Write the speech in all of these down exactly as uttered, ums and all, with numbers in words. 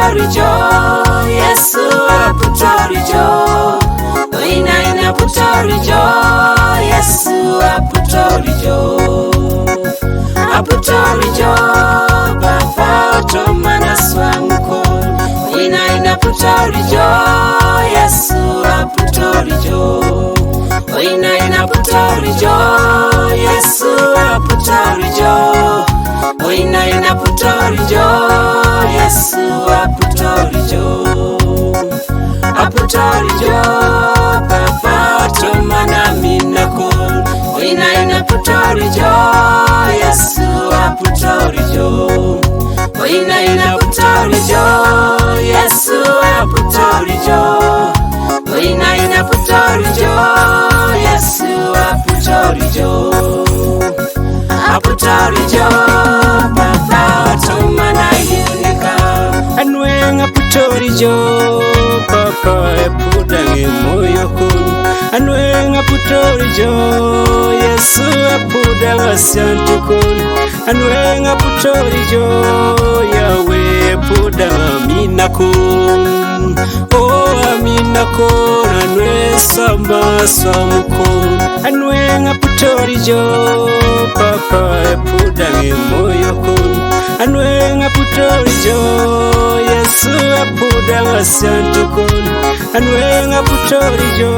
Aputorijo, Yesu aputorijo. Oinaina aputorijo, Yesu aputorijo. Aputorijo, Baba oto mana swamko. Oinaina aputorijo, Yesu aputorijo. Oinaina aputorijo, Yesu aputorijo. Oinaina aputorijo, Yesu aputorijo. Aputorijo, Baba oto mana minako. Oinaina aputorijo, Yesu aputorijo. Oinaina aputorijo, Yesu aputorijo. Oinaina aputorijo, Yesu aputorijo. Aputorijo, Baba oto mana yunika. Anwenga aputorijo, Papa epudang emoyokon. Anwenga aputorijo, Yesu apudang asiantukon. Anwenga aputorijo, Yahweh epudang aminakon. Oh, aminakon, anwe sama samukon. Anwenga aputorijo, Papa epudang emoyokon. Anwenga aputorijo, Yesu apudang asiantukon. Anwenga aputorijo,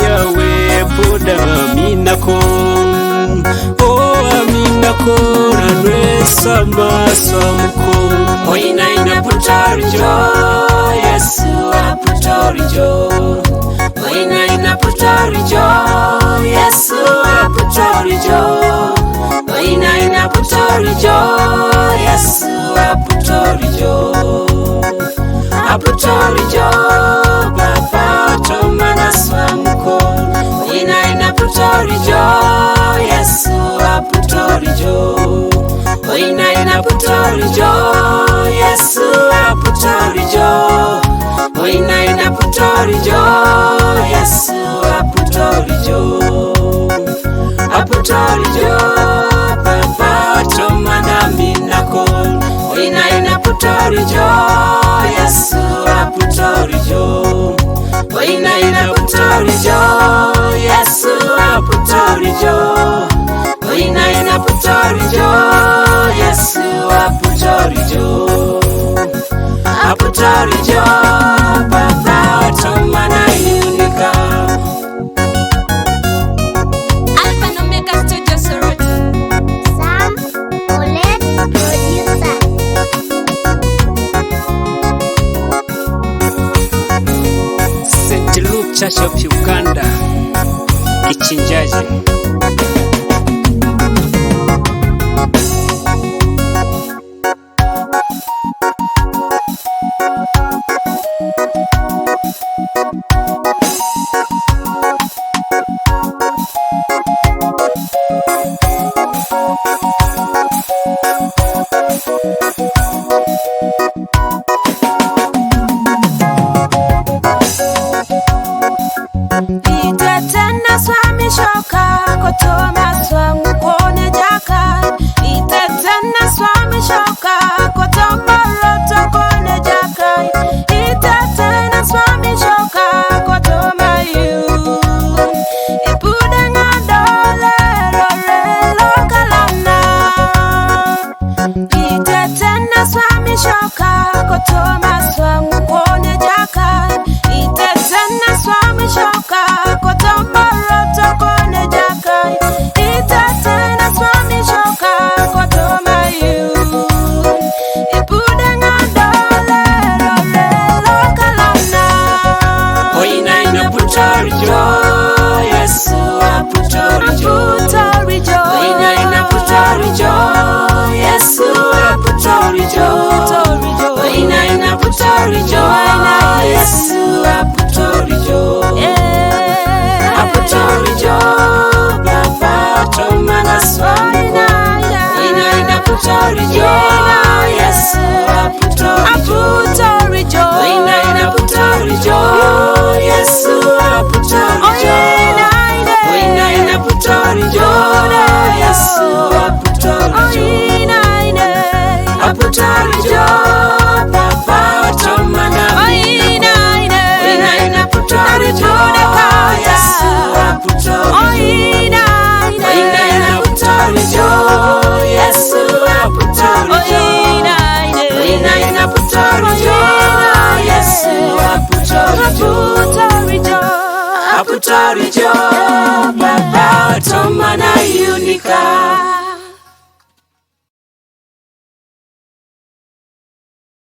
Yahweh epudang aminakon. Oh, aminakon, anwe sama samukon. Oinaina aputorijo, Yesu aputorijo. Oinaina aputorijo, Yesu aputorijo. Oinaina aputorijo, Yesu aputorijo. Aputorijo, Baba oto mana swamko. Oinaina aputorijo, Yesu aputorijo. Oinaina aputorijo, Yesu aputorijo. Oinaina aputorijo, Yesu aputorijo. Aputorijo, Baba oto mana minako. Oinaina aputorijo, Yesu aputorijo. Oinaina aputorijo, Yesu aputorijo. Oinaina aputorijo, Yesu aputorijo. Aputorijo, Baba oto mana yunika. Alpha and Omega Studio Soroti. Sam Olet producer. Saint Luke Church of Uganda, Kichinjaji. Itetena swami shoka kotoma swangu kone jaka. Ite Tomana Unica.